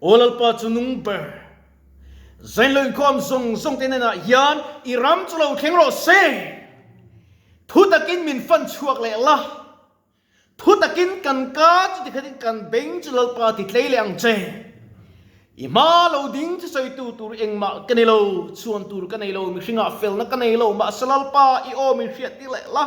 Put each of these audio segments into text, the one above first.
Aw Lalpa chu nung ber, zain lo inkhawm zawng zawng te hnenah hian i ram chu lo thleng rawh se. Thu takin min fan chhuak leh la, thu takin kan ka chu tikhatin kan beng chu Lalpa ti tlei leh ang che. I hma lo ding chu sawitu tur engmah ka nei lo, chhuan tur ka nei lo, mihringah felna ka nei lo, mahse Lalpa i aw min hriat tir leh la.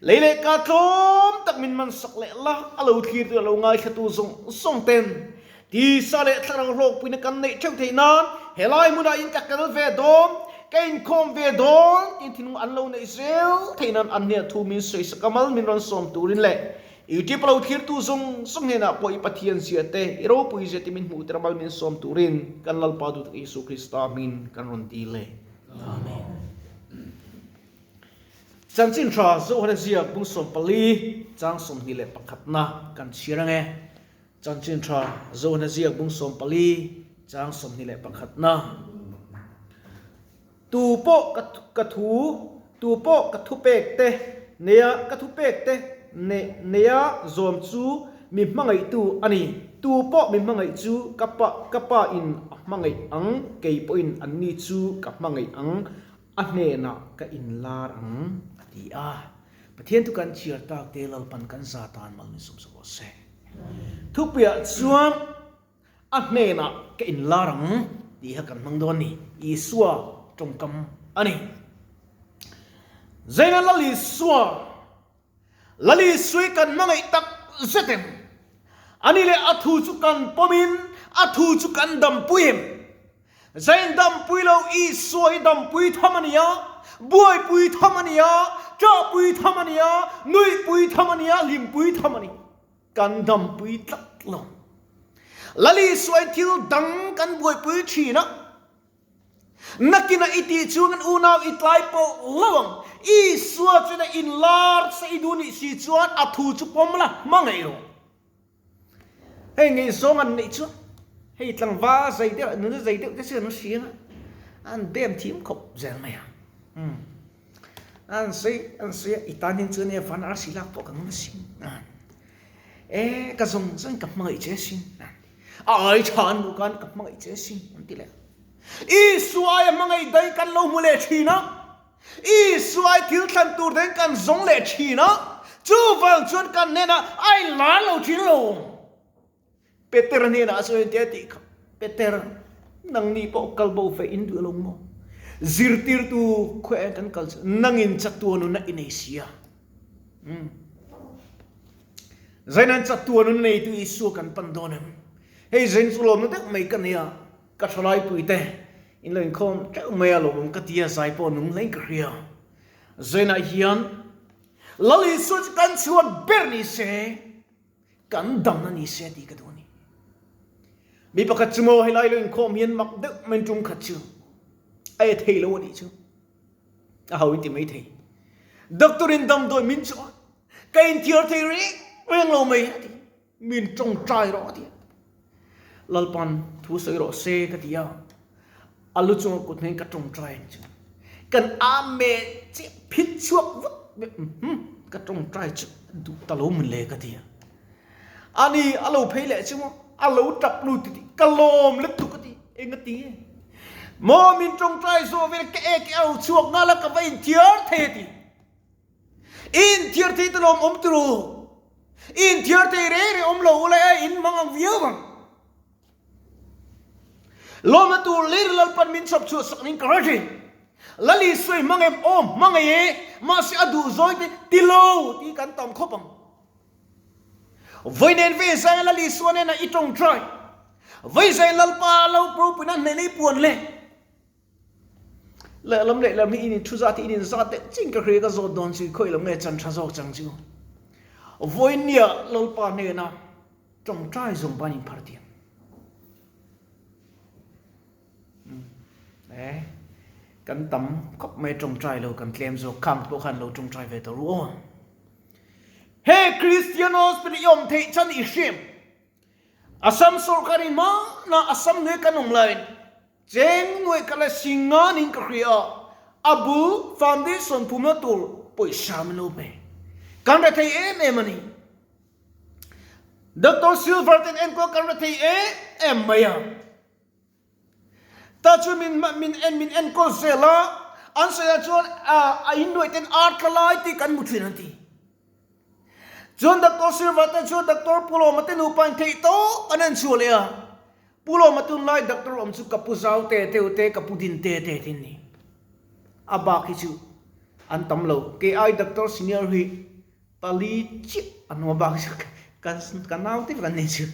Lei leh ka tlawm tak min man sak leh la, a lo thlirtu a lo ngaithlatu zawng zawng ten tisa leh thlarau hlawkpuina kan neih theuh theih nan helai hmunah in ka tel ve dawn, ka inkhawm ve dawn tiin thinlung an lo neih zel theih nan an hnenah thu min sawi sak a, mal min rawn sawm turin leh YouTube a lo thlirtu zawng zawng hnenah pawh i Pathian zia te, i ropui zia te min hmuh tir a, mal min sawm turin kan Lalpa duhtak Isu Krista hmingin kan rawn dil e. Amen. Chanchin tha Zohana ziak bung 14 chang 21 na kan chhiar ang e. Chanchin tha Zohana ziak bung 14 chang 21 na. Tu pawh ka ka thu tu pawh ka thupek te neia ka thupek te ne neia zawm chu mi hmangaihtu a ni. Tu pawh mi hmangaih chu ka pa ka pa in a hmangaih ang kei pawhin anni chu ka hmangaih ang. A hnenah ka inlar ang, a ti a. Pathian chu kan chhiar tak te Lalpan kan za tan mal min sawm sak rawh se. Thupuiah chuan a hnenah ka inlar ang tih kha kan hmang dawn ni. Isua tawngkam a ni. Zaina Lal Isua, Lal Isui kan hmangaih tak zet em? Ani leh a thu chu kan pawmin a thu chu kan dampui em? Zain dampui lo Isua hi dampui tham a nia, buaipui tham a nia, ṭahpui tham a nia, nuihpui tham a nia, hlimpui tham a ni. Kan dampui tlat lo. Lal Isua in thil dang kan buaipui ṭhin a. Nakinah i tih chuan kan unau i tlai pawh lo ang. Isua chuan a inlar sa i duh nih si chuan a thu chu pawm la, hmangaih rawh. Hei ngaihzawng an neih chuan hei tlangval zai deuh nuna zai deuh te chu an hria a, an bem thim khawp zel mai a. Umm an sawi an sawi a i tan hian chuan e van arsi lak pawh ka ngam asin an e ka zawng zawng in ka hmangaih che asin an ti a ai tha an hmuh khan ka hmangaih che asin an ti leh a. Isua aia hmangaih daih kan lo hmu leh thin a. Isuai thil thlan tur dang kan zawng leh thin a, chuvang chuan kan hnenah a inlar lo thin lo. Peter hnenah chuan engtia tih kha, Peter, nangni pawh kal bo ve in duh lo maw? Zirtirtu khawiah kan kal chu nangin chatuan nunna i nei si a. Umm. Zain an chatuan nunna neitu Isua kan pan dawn em? Hei zain chu lawmna deuh mai ka nei a, Ka thalai puite in lo inkhawm teuh mai a lawmawm ka ti a, zai pawh nung hlein ka hria. Zainah hian Lal Isua chu kan chhuat ber ni se, kan damna ni se tih ka duh a ni. Mi pakhat chu maw helai lo inkhawm hian mak deuh mai tum khat chu a e thei lo a nih chu. A ho in ti mai thei. Doctor in damdawi min chawh a, ka inthiar thei reng reng lo mai a ti. Min tawngtai rawh a ti a. Lalpan thu sawi rawh se ka ti a, a lu chunga kut hmangin ka tawngtai ang chu. Kan Amen chiah phit chhuak vut mai umm ka tawngtai chu duh ta lo min le ka ti a. Ani a lo phei leh chu maw a lo tap lut ti ka lawm lutuk ka ti eng a ti nge maw min tawngtai zawh vel ka ek e au chhuak nghal a ka va inthiar thei a ti. I inthiar thei te lawm awm turu. I inthiar thei rei rei awm lo ula e in mang ang viau ang. Lawmna tur lir Lalpan min chhawp chhuah sak ning ka hre thin. Lal Isua i hmang em? Aw hmang ei e, mahse a duh zawi te ti lo tih kan tam khawp ang. Vawi nen ve zai Lal Isua nena i tawngtai. Vawi zai Lalpa lo ropuina hnehna i puan le. Lehlam lehlam hi in in thu zat hi in in zat deuh chin ka hria ka zawt dawn chu khawi lam nge chan tha zawk chang chu. Vawinia Lalpa hnena tawngtai zawng ban in phar tiang. Eh, kan tam khawp mai tawngtai lo kan tlem zawk khang pawh khan lo tawngtai ve tawh ru aw. He Christian Hospital i awm theih chan i hriam. Assam sorkar in hmana Assam hnuai kan awm laiin cheng nuai khat leh singan in ka hria a, a bul foundation phumna tur pawisa min lo pe. Kan rethei em em a ni. Doctor Silver ten enkawl kan ra thei em em mai a. Ta chu min min en min enkawl zel a, an sawi ah chuan a innuaih ten ar tla lai tih kan hmu thin an ti. Chuan Doctor Silver te chuan Doctor Pulawma te nupa in theih tawp an en chhuah leh a. Pulawma tunlai doctor awm chu ka pu zau te teu te ka pu din te te thin ni. A bak hi chu an tam lo. Kei ai doctor senior hi pali chiah an awm a bak hi chu ka ka nau te vek an ni chu.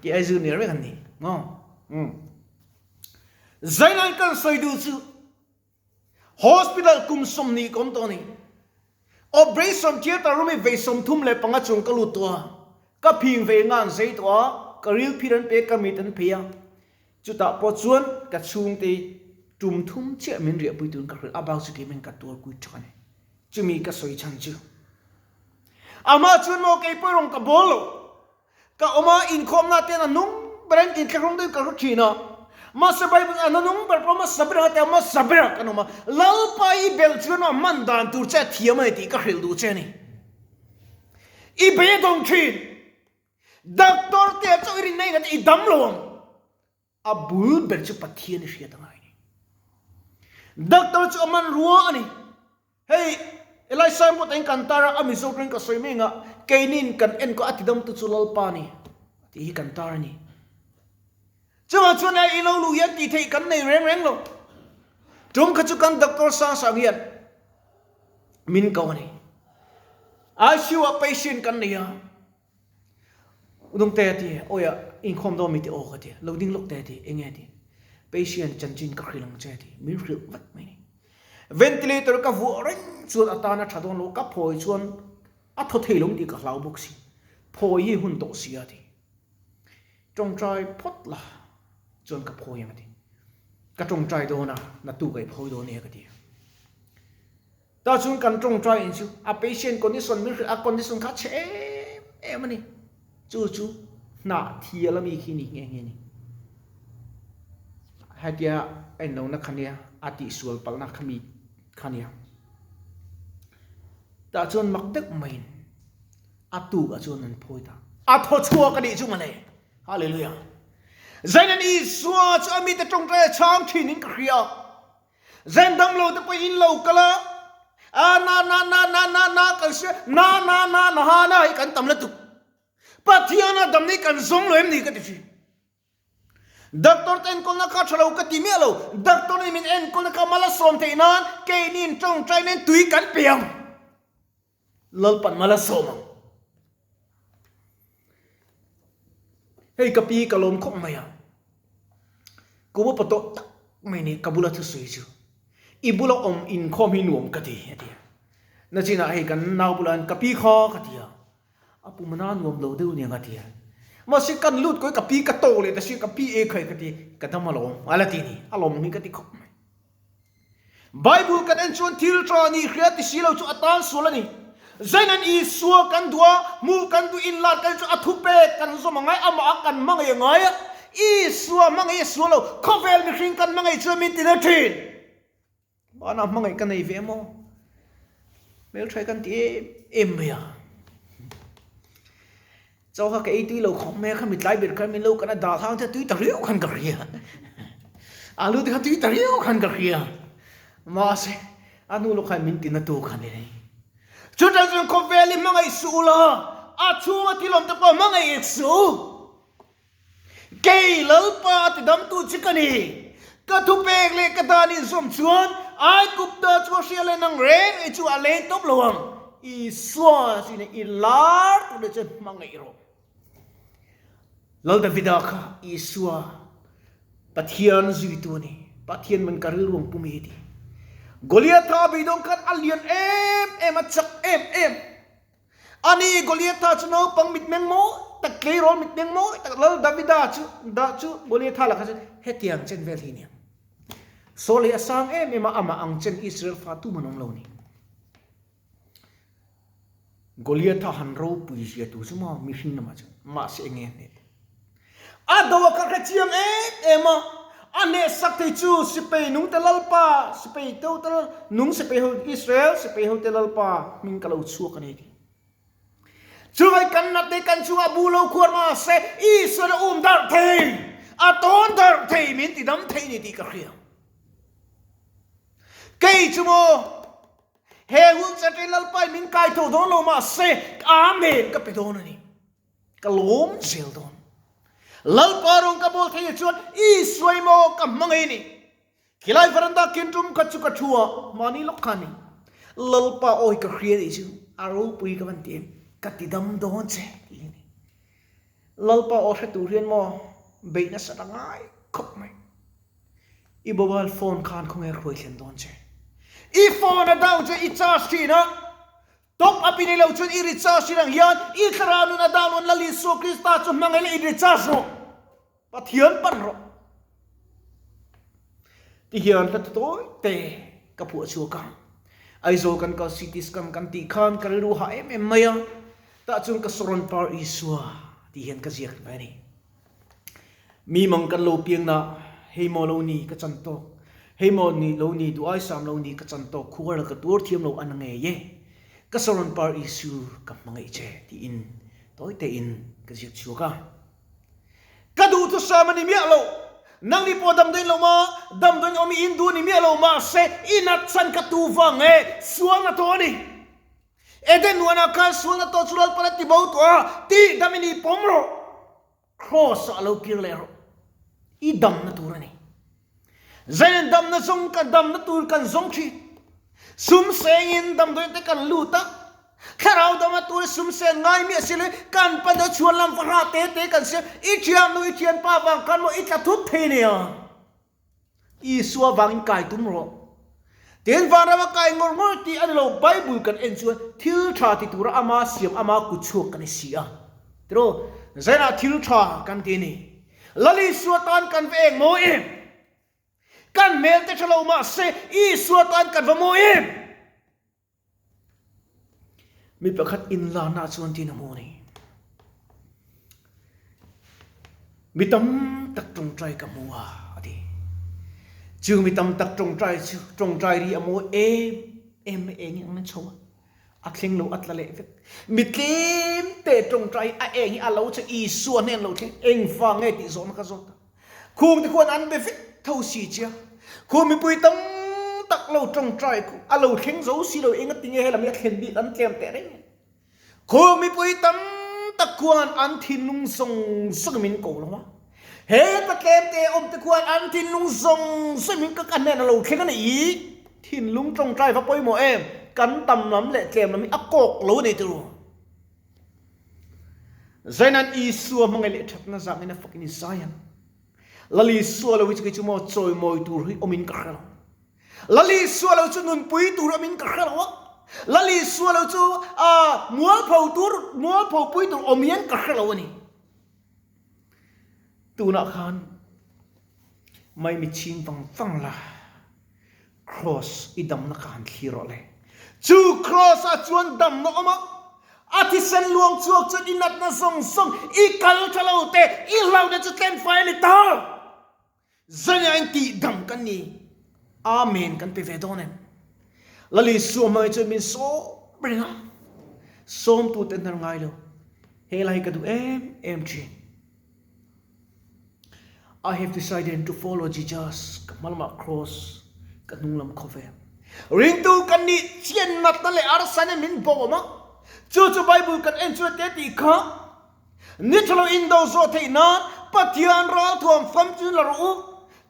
Kei ai junior vek an ni maw. Umm. Zainai kan sawi duh chu Hospital kum 20 ka awm tawh a ni. Operation theatre room i vei 35 chung ka lut tawh a, ka phing ve ngan zei tawh a, ka ril phir an pe, ka mit an phei a. Chutah pawh chuan ka chhungte tum thum chiah min riahpui turin ka hrilh a, bak chu keimahin ka tuar kui tha a ni. Chumi ka sawi chhan chu amah chuan maw kei pawh erawh ka bawl lo. Ka awm a, inkhawmna ten a nung ber a, inthlahrung deuhin ka hru thin a. Mahse Bible a nung ber pawh hmasa ber a tia hmasa berah kan awm a, Lalpa i belh chuan a man dan tur che a thiam a ni tih ka hrilh duh che a ni. I bei a dawng thin. Doctor te ah chauh i rinna inah te i dam lo ang. A bul ber chu Pathian i hriat a ngai a ni. Doctor chu a hmanrua a ni. Hei helai signboard ah hian kan tar a, a Mizo tawngin ka sawi mai ang a, keinin kan enkawl a tidamtu chu Lalpa a ni tih hi kan tar a ni. Chuvang chuan hei i lo luh hian tih theih kan nei reng reng lo. Tum kha chu kan doctor sang sang hian min ko a ni. ICU ah patient kan nei a. Udawngte a ti, Awi a, inkhawm dawn mi ti aw ka ti, lo ding lawk te a ti, enge a ti, patient chanchin ka hrilh ang che a ti, min hrilh vat mai ni. Ventilator ka vuah reng chuan a tan a tha dawn lo, ka phawi chuan a thaw thei lo tih ka hlau bawk si, phawi hi hun tawh si a ti. Tawngtai phawt la chuan ka phawi ang a ti. Ka tawngtai dawn a, naktuk a i phawi dawn e ka ti. Tah chuan kan tawngtai in chu a patient condition min hrilh a condition kha a chhe em em a ni. Chu chu hnah thial ami khi ni nghe nghe ni. Hetia a in lohna kha nia a tihsual palhna kha mi kha nia. Tah chuan mak deuh maiin a tuk ah chuan an phawi ta. A thaw chhuak a nih chu mawle. Hallelujah. Zain an Isua chu a mite tawngtai a chhang thin in ka hria. Zen dam lo te pawh in lo kal a, a na na na na na na kan hria, na na na na ha na hi kan tam lutuk. Pathian a dam hi kan zawng lo em ni ka ti thin. Doctor te enkawlna kha tha lo ka ti miah lo, doctor nih min enkawlna kha mal a sawm theih nan keini tawngtai nen tui kan pe ang. Lalpan mal a sawm ang. Hei ka pi ka lawm khawp mai a, kum upa tawh tak mai ni ka bula thusawi chu i bula awm inkhawm hi nuam ka ti a ti a. Nachinah hei kan nau bulah hian ka pi kha ka ti a, a pum a nuam lo deuh aniang a ti a. Mahse kan lut kawi ka pi ka tawk leh ta si ka pi e khai ka ti, ka dam alawm a la ti ni, a lawm hi ka ti khawp mai. Bible kan en chuan thil tha nih hria ti si lo chu a tan sual a ni. Zain an Isua kan duh a, hmuh kan duh in lar kan chu a thupek kan zawm a ngai, amah a kan hmangaih a ngai a. Isua hmangaih a sual lo, khawvel mihring kan hmangaih chuan min ti na thin. Banah hmangaih ka nei ve maw? Hmeltha kan ti em em mai a. Chaw kha ka ei tui lo khawp mai a, khami tlai ber khan min lo kan a, dal hang te tui ta riau khan ka hria. Alu te kha tui ta riau khan ka hria. Mahse, a hnu lawk khan min ti na tu kha ni rei. Chutah chuan khawvel hi hmangaih suh ula, a chhunga thil awm te pawh hmangaih ek suh u. Kei Lalpa a tidamtu che ka ni. Ka thupek leh ka dan inzawm chuan Aigupta chu a hria leh nang reng ei chu a leng tawp lo ang. Isua chu ina i lar tur leh chuan hmangaih rawh. Lal Davida kha Isua Pathian zuitu a ni. Pathian man ka rilru ang pum hi ti. Goliatha a beidawng khan a lian em em a chak em em. A ni, Goliatha chu naupang mitmeng mawi tak, tleirawl mitmeng mawi tak Lal Davida chu dah chu Goliatha lakah chuan hetiang chen vel hi a ni ang. Saul hi a sang em em a, amah ang chen Israel fa tum an awm lo a ni. Goliatha han ropui zia tur chu maw mihring lamah chuan mahse enge a hnet. A do a kha hre chiang em em a, a hnehsak thei chu sipai nungte Lalpa, sipai te nung sipai ho Israel sipai hote Lalpa hming ka lo chhuak a ni ti. Chuvai kan nat te kan chungah bu lo khuar mah se Isuan a um darh thei, a tawn darh thei, min ti dam thei ni tih ka hria. Kei chu maw he hun chat in Lalpa min kai tho dawn lo mah se Amen ka pe dawn a ni. Ka lawm zel dawn. Lalpa rawng ka bawl thei ah chuan Isua i maw ka hmangaih ni. Khilai veranda kin tum khat chu ka thu a, mahni lawk kha a ni. Lalpa awi ka hria nih chu a ropui ka van ti em, ka ti dam dawn che tih hi a ni. Lalpa aw hre tur hian maw beih nasa ta ngai khawp mai. I mobile phone khan khawnge hruai thlen dawn che. I phone a down chuan i charge thin a, top up i nei lo chuan i recharge thin ang hian i thlarau nun a down on Lal Isua Krista chu hmangaih la i recharge rawh. Pathian pan rawh. Ti hian hla tawi te ka phuah chhuak a. Aizawl kan kal CT scan kan tih khan ka rilru hah em em mai a, tah chuan ka sawrawn par Isua tih hian ka ziak mai a ni. Mi mang kan lo piang na, hei maw lo ni ka chan tawk, hei maw ni lo ni duh ai sam lo ni ka chan tawk khuar la ka tuar thiam lo a na ngei e. Ka sawrawn par Isu ka hmangaih che tiin tawi tein ka ziak chhuak a. Ka duh chu sam a ni miah lo. Nangni pawh damdawiin lo ma, damdawiin awm i in duh a ni miah lo. Mahse, i nat chhan ka tu vang nge sual na tawh a ni. Eden nuanah khan sual na tawh chu Lalpan a ti bo tawh a, tih dam i ni pawm rawh. Kraws ah lo kir leh rawh. I damna tur a ni. Zain damna zawng kan damna tur kan zawng thin. Sum sengin damdawiin te kan lut a, thlarau damna tur sum sen ngai miah si loin kan pan a chhuan lam va hra te te kan siam. I thian nu i thian pa vang khan maw i tla thut thei nia. Isua vangin kai tum rawh. Tin vanram a kai ngawr ngawr tih a ni lo, Bible kan en chuan thil tha ti tura ama siam ama kut chhuak kan ni si a. Tiraw? Zainah thil tha kan ti a ni. Lal Isua tan kan va eng mawi em? Kan hmel te tha lo mahse Isua tan kan va mawi em? Mi pakhat inlarna chuan tin a hmu a ni. Mi tam tak tawngtai ka hmu a, a ti. Chu mi tam tak tawngtai chu tawngtai ri a mawi em em mai eng ang an chho a. A thleng lo a tla leh vek. Mi tlem te tawngtai a eng hi a lo che Isua hnen lo thleng eng vang nge tih zawhna ka zawt a. Khung te khuan an be vek tho si chia. Khu mipui tam tak lo tawngtai khu a lo thleng zo si lo enga tinge helam hi a thlen bik an tlem teh reng. Khu mipui tam tak khuan an thinlung zawng zawng min ko lo a. He ka tlem te awm te khuan an thinlung zawng zawng min ka ka hnen a lo thleng a ni. Thinlung tawngtai va pawimawh em? Kan tam lam leh tlem lam hi a kawk lo nei turu. Zainan Isua hmangaih leh thatna zangin a fakin i zai ang. Lal Isua lo hi chu kei chu maw chawimawi tur hi awmin ka hre lo. Lal Isua lo chu nunpui tur awmin ka hre lo a. Lal Isua lo chu mualpho tur, mualpho pui tur awm hian ka hre lo a ni. Tunah khan maimichhing vang vang la. Kraws i damna kha han thlir rawh le. Chu kraws ah chuan damna awm a, a thisen luang chhuak chuan i natna zawng zawng, i kal tha lo te, i hlauhna chu tlen fai a ni ta. Zania in tih dam kan ni. Amen kan pe ve dawn em? Lal Isua hmangaih chuan min sawm reng a, sawmtute hnar ngai lo. He lai hi ka duh em em thin. I have decided to follow Jesus, ka hma lamah cross, ka hnung lam khawvel. Ringtu kan nih chian natna leh arsa nen min bawm a, chu chu Bible kan en chuan te tih kha ni tha lo indo zawh theih nan Pathian ralthuam fam chu la rawh u.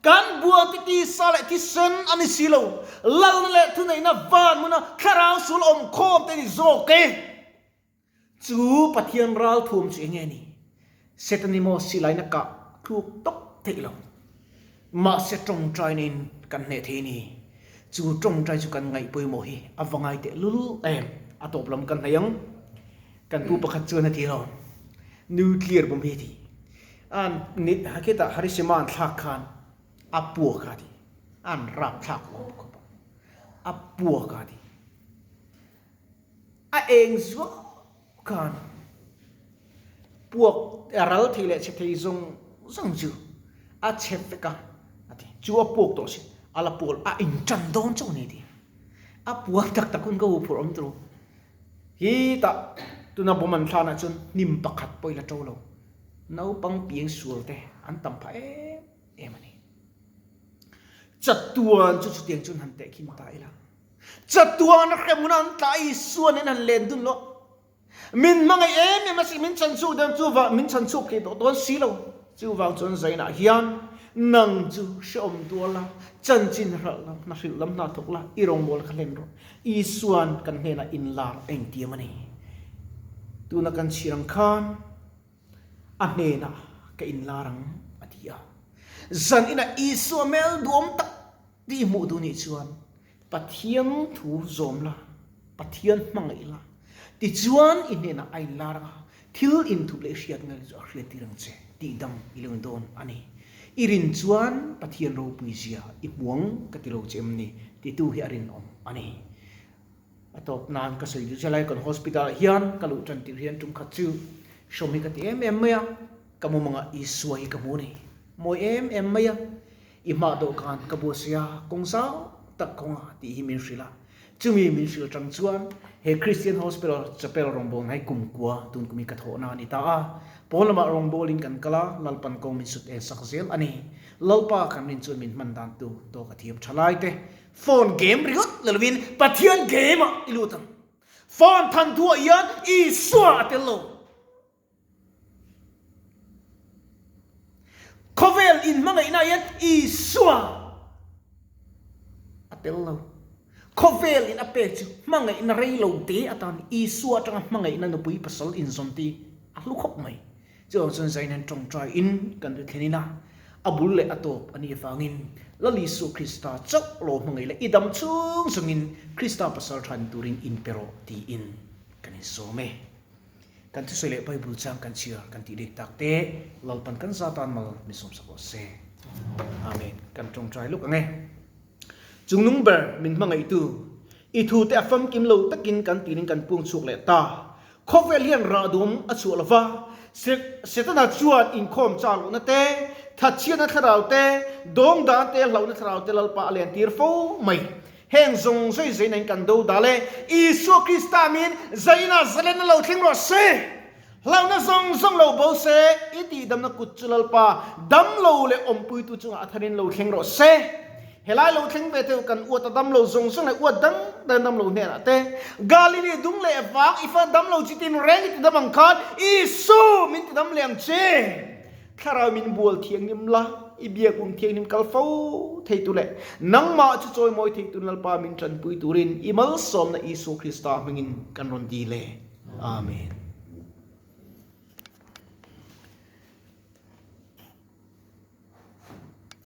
Kan buang te tisa leh thisen a ni si lo, lalna leh thuneihna van hmuna thlarau sul awm khawm te ni zawk e. Chu Pathian ralthuam chu enge ni? Setani maw silaina kah tluk tawp theih lo. Mahse tawngtaina in kan hneh thei ni. Chu tawngtai chu kan ngaih pawimawh hi a va ngai teh lul em? A tawp lam kan hnaih ang. Kan pu pakhat chuan a ti lo. Nuclear bomb hi a ti. An khitah Harishima an thlak khan a puak a ti. An rapthlak awm khawp a. A puak a ti. A eng zuau khan puak a ral thei leh chhe thei zawng zawng chu a chhe vek a, a ti. Chu a puak tawh si, a la puak a intan dawn chauh a ni a ti. A puak tak tak hun ka huphurh awm turu. Hi tah. Tuna bomb an thlanah chuan hnim pakhat pawh i la to lo. Naupang piang sual te an tam phah em em a ni. Chatuan chu chutiang chuan han tehkhin ta ila. Chatuan a hremhmun a an tla Isua nen han len dun loh. Min hmangaih em em a si, min chhan chhuak dawn chu vang, min chhan chhuak thei tawh dawn si lo. Chuvang chuan Zainah hian nang chu hrehawm tuar la, chanchin hralh lam, hna hrilh lam hna thawk la, i rawngbâwl kha hlen rawh. Isua'n kan hnenah inlar a intiam a ni. Tuna kan chhir ang khan a hnenah ka inlar ang, a ti a. Zan inah Isua hmel duhawm tak tih hmuh duh nih chuan Pathian thu zawm la, Pathian hmangaih la, tichuan i hnenah a inlar ang a, thil inthup leh hriat ngai chu a hriattir ang che tih dang i lo dawn a ni. I rin chuan Pathian ropui zia i hmu ang ka ti lo che em ni titu hi a rinawm a ni. A tawp nan ka sawi duh che lai kan hospital ah hian ka luh tan tirh hian tum khat chu hrawm hi ka ti em em mai a, ka mumangah Isua hi ka hmu a ni. Mawi em em mai a. I hmah dawhkan ka buatsaih a, kawng zau tak kawnga tih hi min hrilh a. Chumi min hrilh atang chuan he Christian Hospital Chapel rawngbawlna hi kumkua tun kum hi ka thawhna a ni ta a. Pawn lamah rawngbawlin kan kal a, Lalpan kawng min sut en sak zel a ni. Lalpa kan rin chuan min hman dan tu tawk a thiam tha lai te. Phone game ringawt la lovin Pathian game ah i lut ang. Phone than thuah hian Isua a tel lo. Khawvel inhmangaihna hian Isua a tel lo. Khawvel in a pek chu hmangaihna rei lo te atan Isua atanga hmangaihna nupui pasal inzawn te a hlu khawp mai. Chuvang chuan Zain hian tawngtai in kan ri thlen in a, a bul leh a tawp a nih avangin Lal Isua Krista chauh lo hmangaih leh i dam chung chungin Krista pasal tha ni turin inpe rawh tiin kan insawm e. Kan thusawi leh Bible chang kan chhiar kan tih dik tak te Lalpan kan za tan mal min sawmsak rawh se. Amen. Kan tawngtai luk ang e. Chungnung ber min hmangaihtu, i thu te a famkim lo takin kan tirin kan pung chhuak leh ta. Khawvel hian rah duam a chhuah lova, Setana chuan inkhawm chak lohna te, thatchhiatna thlarau te, dawngdan te, hlauhna thlarau te Lalpa a lentir fo mai. Heng zawng zawi zawi nain kan do dal e. Isua Krista min zaina zalenna lo thleng rawh se. Hlauhna zawng zawng lo bo se, i tihdamna kut chu Lalpa dam lo leh awmpuitu chungah a tharin lo thleng rawh se. Helai lo thleng ve teu kan uat a dam lo zawng zawng leh uat dang dang dam lo hnenah te, Galili dung leh vang i fa dam lo chi tin reng i tidam ang khan Isu min tidam leh ang che. Thlarau min bual thianghlim la, i biakbum thianghlim kal fo thei tu leh nangmah chu chawimawi thei tun Lalpa min tanpui turin i malsawmna Isua Krista hmingin kan rawn dil e. Amen.